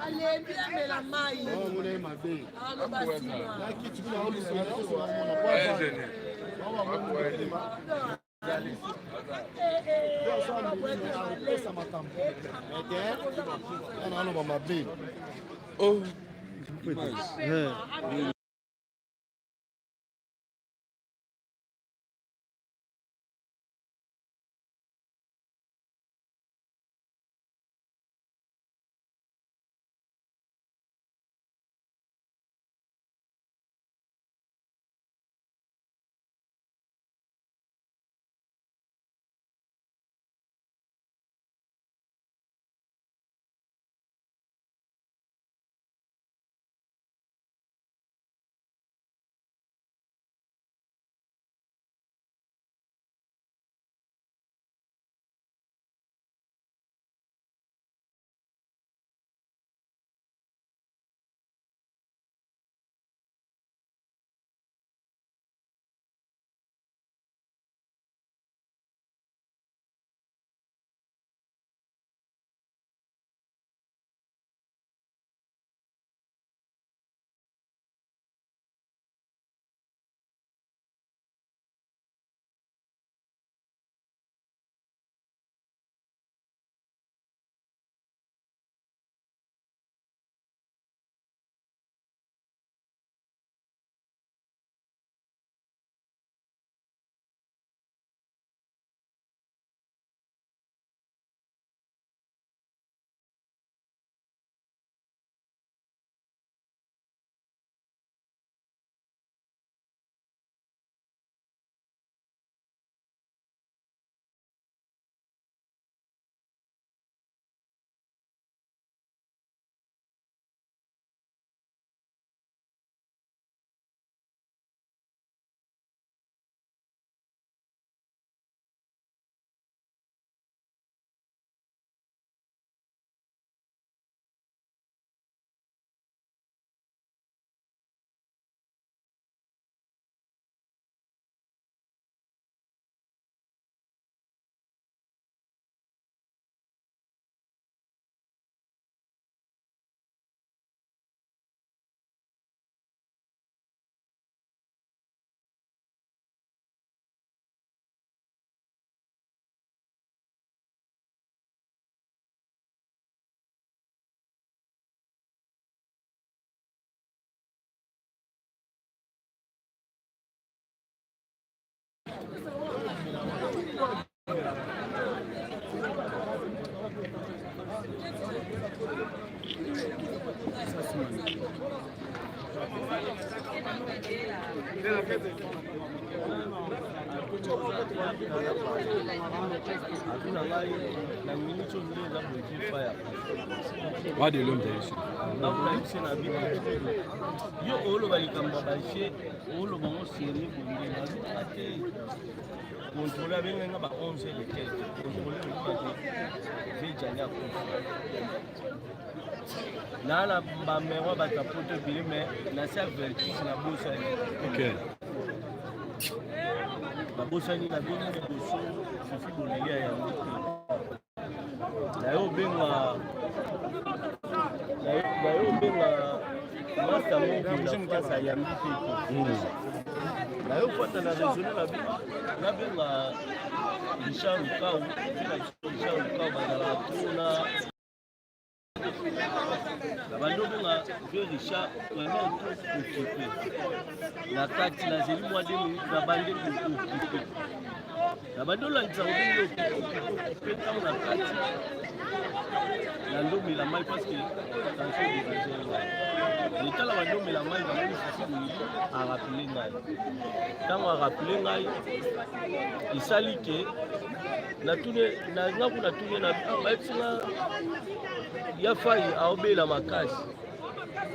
Alembi amela mai. Omona ye mabe. Aloba nsima. Na kiti kuna oluka na biso omona po akopesa makambo ete ana aloba mabe. Oh. Wa de l'homme d'ailleurs. Nakolakisa na bino yo oloba likambo ya baje oloba ngo serie bonde nazoka te contrôle abengai nga ba 11 heures et quelque contrôle olobaki vejani akufa naa na bamero bato ya poto ebele mais nasi ya vertige nabosani okay. Babosani na bino liboso fifi boleli ya yango te naye obenga naye obenga masta moko na France ayambi te te naye ofanda na raisonne na bino nabenga Richard Lukau na biso Richard Lukau bazalaka trop na Nabandi obenga vieux Richard premier tour occupé na kati nazeli mwa de minute nabandi occupé nabandi olandisa kobengi occupé ntango na kati nandomela mai parce que tension dégage ngai letala bandomela mai namoni sisi boye arapele ngai ntango arapele ngai esali ke natuni na nga kuna natuni na bayebisi nga ya fai aobela makasi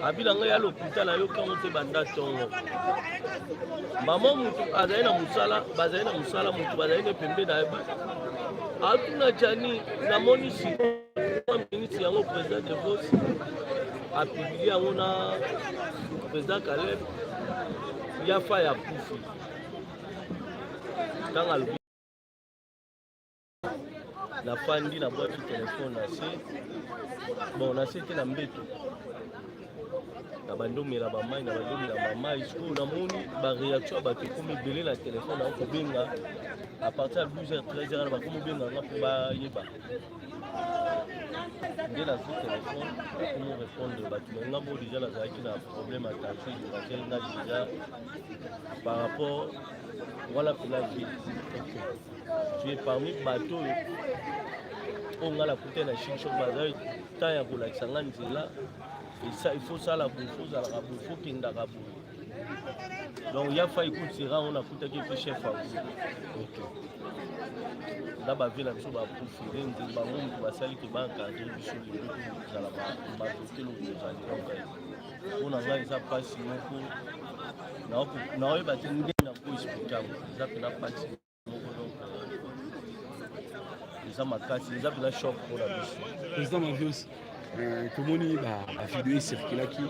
abi na ngai ya lokuta nayoki yango te banda ntongo mama motu azali na mosala bazali na mosala motu bazali ne pembe na ye atuna jani namoni sikoa miniti yango président de vos apublie yango na président caleb ya fai akufi ntango alobi. Nafandi, nabwaki telefone na se, bon, na se te, na mbeto. Na bandi omela bamai, na bandi omela bamai. Sikoyo namoni baréaction ya bato ekomi ebele na telefone na kobenga à partir ya 12 h 13 h, bakomi obenganga mpo bayeba. Nde nazwi telefone, nakomi répondre bato na nga. Mo déjà nazalaki na problème ya tension hydrogène. Nga déjà par rapport wana mpena vie, tu es parmi bato oyo oyo nga nakutai na Chic Choc, bazali temps ya kolakisa nga nzela. Il faut sala boye, il faut ozalaka boye, il faut kendaka boye. Donc ya fa ekutira ngo, nakutaki epe chef ya groupe na bavie na biso, bapréféré nde bango moto basali ke baencadre biso. Lelo tozala bato te, lobi tozali. Donc mpo na ngai eza mpasi moko, naoyeba te nde nako expliquer yango. Eza mpena mpasi moko, donc eza makasi, eza mpena choc mpona biso. Président Mavios, tomoni bavideo ecirculaki,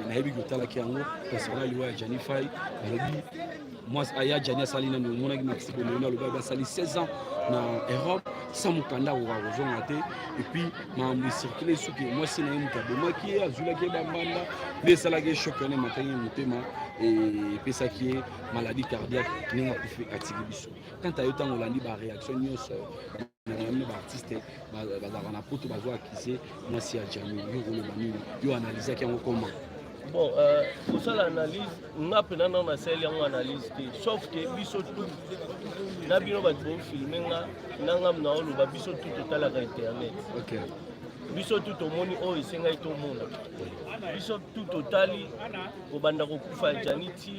nayebi kotalaki yango, concernant liwa ya Jani Fai. Balobi ya Jani asali nani, omonaki Maxi Bonono alobi asali 16 ans na Europe sans mokanda, akoka kozonga te. Et puis makambo ecircule soki mwasi na ye moto abomaki ye, azwilaki ye bambanda, nde esalaki ye choc wana, emataki ye motema, epesaki ye maladie cardiaque, ndenge akufi, atiki biso. Quant à yo, ntango olandi baréaction nyonso na baartiste bazalaka na Poto, bazwa akise mwasi ya Jani, yo koloba nini? Yo analysaki yango comment? Bon, kosala analyse, nga mpena nano nasali yango analyse te, sauf ke biso tu na bino bato bofilme nga na nga na oloba, biso tu totalaka internet. Biso tu tomoni oyo esengai tomona. Biso tu totali kobanda kokufa ya Jani ti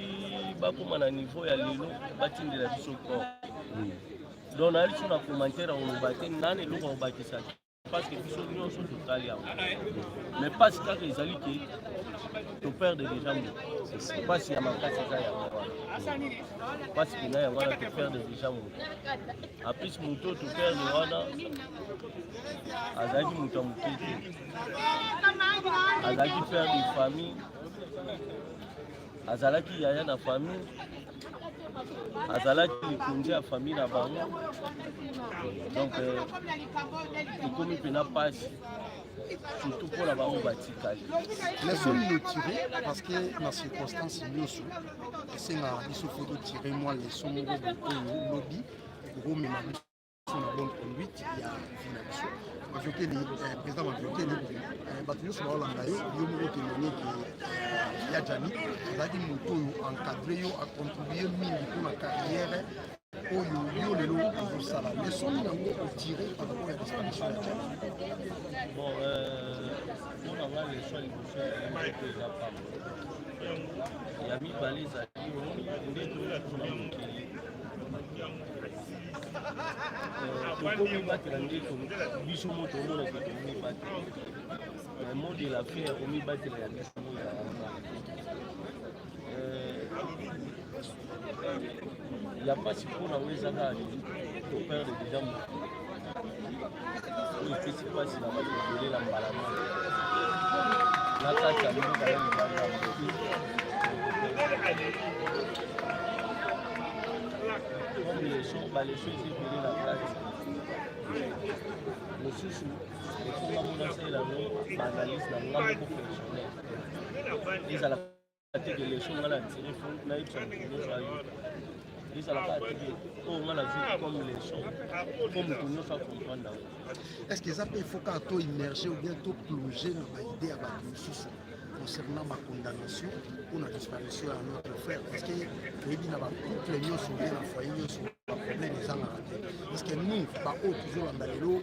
bakóma na niveau ya lelo batindela biso corps. Donc nayali so na commentaire ya koloba te, nani eloko ya kobakisa te, parce que biso nyonso totali yango. Mais mpasi kaka ezali ke toperdre déjà moto. Mpasi ya makasi eza yango wana, mpasi mpena yango wana, toperdre déjà moto. En plus, moto oyo toperdre wana azalaki moto ya moke te, azalaki père de famille, azalaki yaya na famille, azalaki likonzi ya famille na bango. Donc ekomi mpena mpasi, surtout mpona bango batikali. Leçon nini otire? Parce que na circonstance nyonso esengaka biso faut totire mwa leçon moko boye oyo lobi ekomema biso na bonne conduite ya vie na biso. Maviokeli, président Maviokeli, bato nyonso baolanda yo, yo moko témoigne ke ya Jani azalaki moto oyo encadre yo, acontribue mingi mpona carrière oyo yo lelo ozosala. Leçon nini yango otire par rapport ya disparition ya Jani? Bon, mpona nga, leçon ya liboso moko eza pamba, ya mibale ezali nde toyokuna mokili, tokomibatela nde biso mo tomonaka tomibatela. Mais mot de la fin ya komibatela ya biso mo ezalaka ya mpasi. Mpona ngo eza kaka toperdre déjà moto oyo epesi mpasi na bato ebele na mbala moko na kati ya mboka na libanda ya mboka. Comme leçon, baleçon eza ebele na kati. Mosusu efonga mona asalela yango baanalyse na nga moko personnel, ezala teke leçon nga na tire, fo nayebisa moto nyonso ayoka. Ezalaka teke oyo nga nazwi comme leçon, mpo moto nyonso acomprendre yango. Est ce que eza mpe faut kaka to immerger ou bien to plonger na baidée ya bato mosusu concernant bacondamnation mpona disparition ya notre frère? Parce que toyebi na bacouple nyonso, bien na foyer nyonso, baproblème ezangaka te. Est ce que nous baoyo tozolanda lelo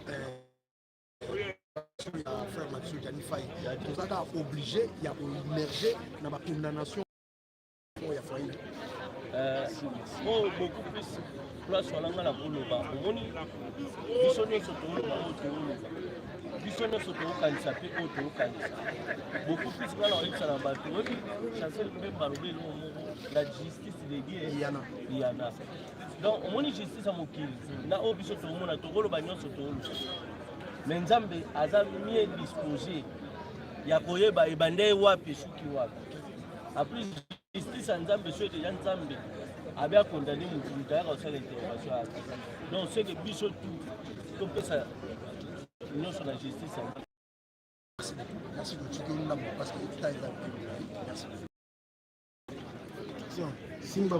ya frère na biso Jani Fai, toza kaka obligé ya koimmerger na bacondamnation ya foyer? Oyo beaucoup plus place wana nga na koloba, omoni biso nyonso tooloba oyo tooloba, biso nyonso tookanisa mpe oyo tookanisa. Beaucoup plus nga na oyebisa na bato, oyebi Chancel Mbemba alobi eloko moko: la justice de Dieu. Yana. Yana. Donc omoni justice ya mokili na oyo biso toomona, tokoloba nyonso tooloba, mais Nzambe aza mieux disposé ya koyeba ebanda ye wapi, esuki wapi. En plus, justice ya Nzambe, so déjà Nzambe abe akondane motu, moto ayaka kosala intervention yake. Donc ce que biso tout Topesa nyonso na justice. Merci beaucoup. Merci de tout ndambo parce que temps eza mpe. Merci. Simba.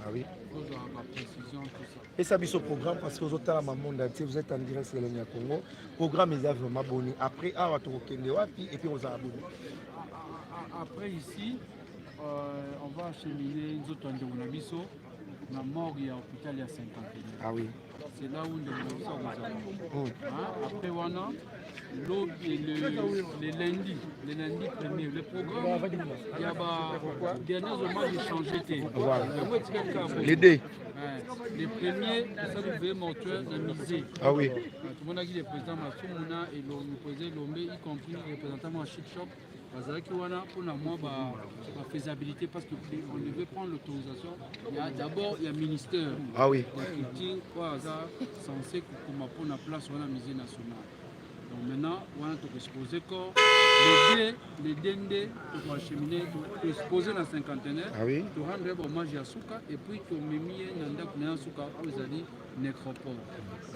Ah oui. Pesa biso programme parce que ozotala ma monde entier, vous êtes en direct sur Elengi ya Congo. Programme eza vraiment boni. Après awa tokokende wapi et puis ozala boni. Après ici, on va acheminer nzoto ya ndeko na biso na morgue ya hôpital ya Cinquantenaire. Ah oui. C'est là où ndeko na biso akozala. Hein, après wana, lobi, le lundi premier, le programme ya ba derniers hommages échangé te. Voilà. Yango etikali kaka boye. Les deux. Ouais. Le premier, tosali veillée mortuaire na musée. Ah oui. Tomonaki le président Masumuna et le président Lombe, y compris représentant mwa Chic Shop, bazalaki wana mpona mwa bafaisabilité, parce que on devait prendre l'autorisation. Il y a d'abord, il y a ministère ya culture oyo aza censé kokoma mpona place wana, musée national. Donc maintenant wana tokoexpose corps le deux nde tokoachemine, toexpose na Cinquantenaire. Torendre ye bahommage ya suka et puis tomemi ye na ndako na ye ya suka oyo ezali nécropole.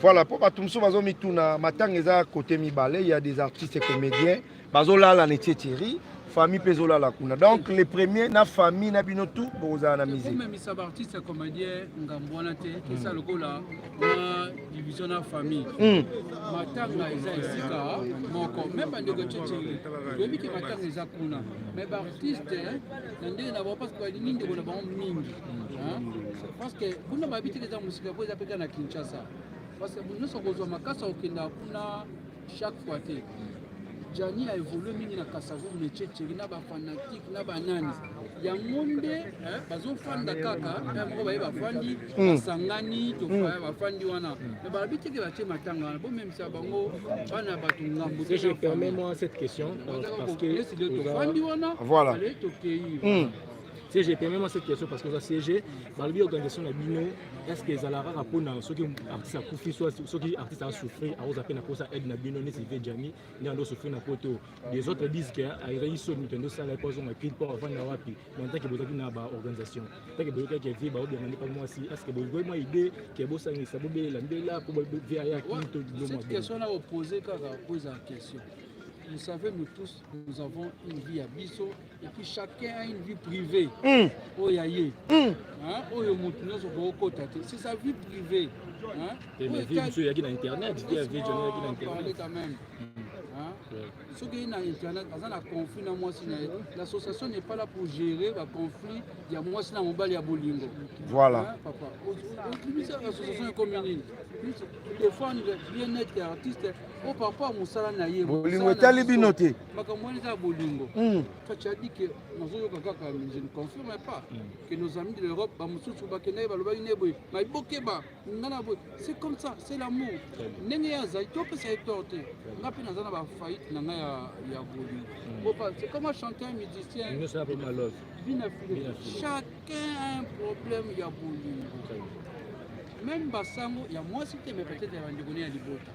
Voilà, mpo bato mosusu bazomituna, matanga eza côté mibale, il y a des artistes et comédiens bazolala na Etieteri, famille mpe ezolala kuna. Donc les premiers na famille na bino tout bokozala na musée. Komemisa baartiste ya comédien ngambo wana te, eza lokola na division na famille. Matanga eza esika moko. Même bandeko Etieteri, toyebi ke matanga eza kuna, mais baartiste na ndenge na bango, parce que balingi ndeko na bango mingi, hein. Parce que kuna bayebi teke eza mosika, po eza mpe kaka na Kinshasa, parce que nyonso kozwa makasi ya kokenda kuna chaque fois te. Jani a évolue mingi na Kasavubu, na Etieteri, na bafanatike na banani yango nde bazofanda kaka moko, baye bafandi, basangani, bafandi wana, mais balobi teke batie matanga wana, bomemisa bango bana bato ngambo. Si je permets-moi cette question, parce que tofandi wana. Voilà. Ale tokei. Si je permets-moi cette question, parce que oza CG, balobi organisation na bino, est ce que ezalaka kaka mpona soki artiste akufi, soki artiste asouffrir, akoza mpe na posa aide na bino, neti ve Jami nde ando souffrir na poto? Les autres disent que ayezaki soni, moto endo osala po azonga kili mpo avanda wapi. Mais en tant que bozalaki na baorganisation, tant que boyokaki vie baobenga nde pa mwasi, est ce que boyoki mwa idée ke bosangisa, bobelela mbela mpo vie ayaki to? Cette question là opposée kaka po ezala question. Vous savez, nous tous, nous avons une vie à biso et puis chacun a une vie privée. Oyo ya ye. Hein? Oyo moto nyonso kokota te. C'est sa vie privée. Hein? Mais vie mosusu eyaki na internet, vie ya vie Jani eyaki na Parler internet. quand même. Hein? Soki ye na internet aza na conflit na mwasi na ye, l'association n'est pas là pour gérer baconflit ya mwasi na mobali ya bolingo. Voilà. Hein, papa, obimisa association ekomi nini? Défendre bien-être ya artiste oyo par rapport à mosala na ye. Bolingo mosala na etali biso, bino te. Makambo wana eza ya bolingo. Toi, tu as dit que nazoyoka kaka, mais je ne confirme pas, que nos amis de l'Europe bamosusu bakendaki, balobaki ne boye, mayibokeba nga na boye. C'est comme ça, c'est l'amour. Ndenge ye azali, topesa ye tort te. Nga mpe naza na bafaillite na ngai ya bolingo. Bopa, c'est comme chanteur, musicien. Nyonso na problème ya love. Bina file. Bina file. Chacun a un problème ya bolingo, même basango ya mwasi te, mais peut-être ya bandeko ne ya libota.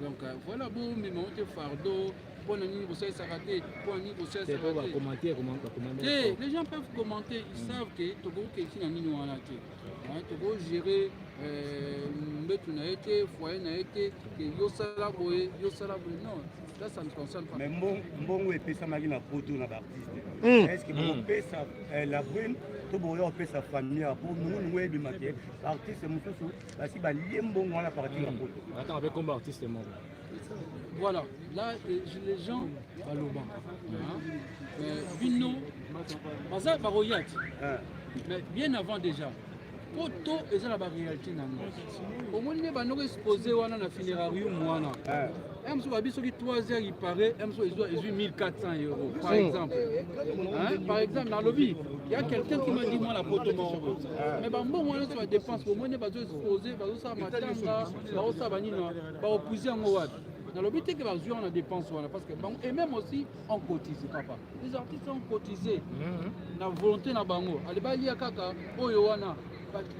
Donc voilà, bomema te fardeau. Mpona nini bosalisaka te? Mpona nini C'est bosalisaka po te? bacommentaire. Te, les gens peuvent commenter, ils savent que tokoki eti na nini wana te. Hein, tokogérer mbetu na ye te, foyer na ye te, ke yosala boye, yosala boye. Non, là, ça ne concerne pas. Mais mbongo epesamaki na poto na baartiste, est ce que bokopesa la brune to bokoya kopesa famille po nungunungu ebima ke baartiste mosusu basi balie mbongo wana partir ya poto? Attends, avec comme artiste moko. Voilà, là, les gens baloba, hein? Bino baza bakoya ti, mais bien avant déjà poto eza na baréalité nango. Omoni nde bandoko expose wana na funérarium wana. Mosusu babi soki 3 heures il paraît mosusu ezwi 1400 euros par exemple, hein? Par exemple nalobi, y a quelqu'un qui m'a dit mwana poto moko, mais bambongo wana nyonso badépense bomoni, bazoexpose, bazosala matanga, bazosala banini, baopuise yango wapi? Nalobi te ke bazwi wana dépense wana, parce que bango et même aussi ont cotisé, papa. Les artistes ont cotisé na volonté na bango. Ale balia kaka oyo wana,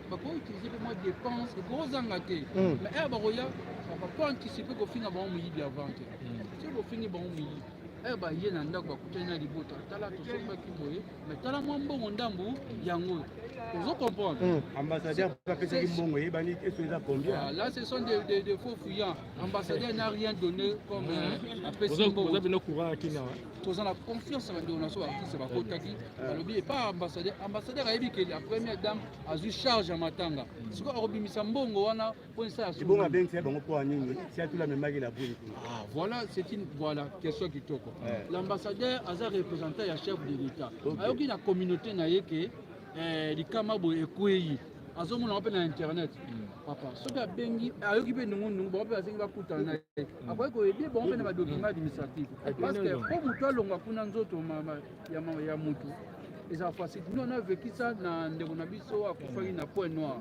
bakoutilize mpe mwa dépense ekozanga te. Mais ere bakoya, papa, po anticipe kofinga bango moyibi avant te. Soki bofingi bango moyibi, ere baye na ndako, bakutani na libota: tala, tosombaki boye, mais tala mwa mbongo ndambu yango, ozo comprendre? Ambassadeur apesaki mbongo eyebani eso eza combien? Ah, là ce sont des faux fuyants. Ambassadeur n'a rien donné comme apesi mbongo. Oza bino courant akina. Toza na confiance na bandeko na so baartiste bakotaki, balobi epa ambassadeur. Ambassadeur ayebi ke la première dame azwi charge ya matanga, sikoyo akobimisa mbongo wana mpo esala. Ebongo abengisa bango mpo ya nini si atula amemaki la brune kuna? Ah, voilà, c'est une, voilà, question kitoko. L'ambassadeur aza représentant ya chef de l'État. Ayoki na communauté na ye ke likama boye ekwei, azomona ngo mpe na internet. Papa, soki abengi, ayoki mpe nungunungu, bango mpe basengi bakutana na ye, akoki koyede bango mpe na badocument administratif, parce que mpo motu alongwa kuna nzoto ya motu eza facile. Nous, on a vécu ça na ndeko na biso akufaki na Point Noir,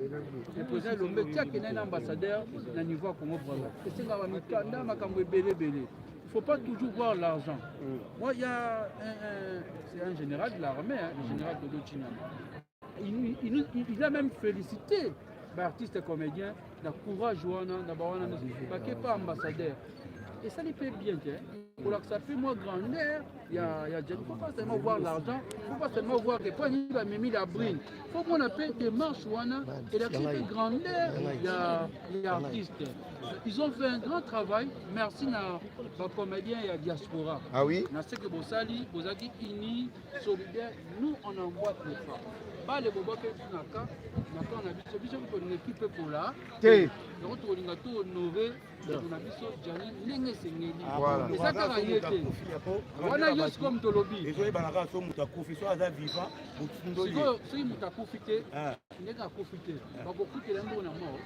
le président Elombe ti akendaki na ambassadeur na niveau ya Congo Brazza, esengaka mikanda, makambo ebele ebele. Il faut pas toujours voir l'argent. Moi, il y a c'est un général de l'armée, hein, le général Dodo Chinyama. Il a même félicité l'artiste comédien, na courage wana, na bawana nyonso. Bake pas ambassadeur. Et ça lui fait bien, hein. Kolakisa mpe mwa grandeur ya Gianni. Faut pas seulement voir l'argent, faut pas seulement voir que po nini bamemi la brune. Faut mona mpe démarche wana elakisi mpe grandeur ya artiste. Ils ont fait un grand travail. Merci na bacomédien ya diaspora. Ah oui. Na ce que bosali, bozalaki unis, solidaire. Nous, on emboîte le pas. Bale bobwaki biso na camp na biso. Biso tokolinga équipe epola te. Yango tokolinga tohonore ndeko na biso Gianni ndenge esengeli. Voilà. Eza kaka ye te wana nyonso, comme tolobi. Ezoyebana kaka so moto akufi, so aza vivant, botundoli. Sikoyo soki moto akufi te, Ah, ndenge akufi te, bakofutela mbongo na mort.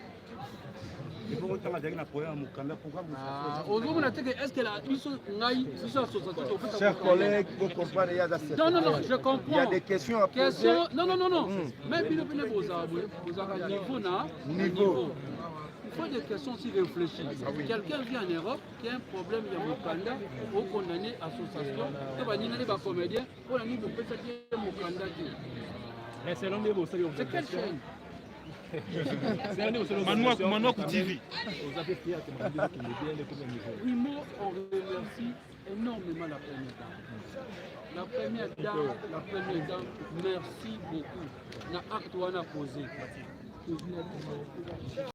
Ebongo ntango azalaki na problème ya mokanda, pourquoi? Ah, ozomona te ke est ce que la biso, ngai, biso association tofutaka? Chers collègues, vous comprenez, il y a des Non, non, non, je comprends. Il y a des questions à poser. Question, non, non, non, non. Mais bino pene bozala boye, bozalaka niveau na Niveau. Il faut des questions aussi réfléchies. Quelqu'un vit en Europe qui a un problème ya mokanda, okondamné association to baningani bacomédien mpona nini bopesaki ye mokanda te? Mais selon nde bosali C'est quelle chaîne? Manuaku, Manuaku TV. Oza mpe fier ke makambo ezokende bien nde komi niveau. Primo, on remercie énormément la première dame. La première dame, la première dame, merci beaucoup. Na acte wana posé.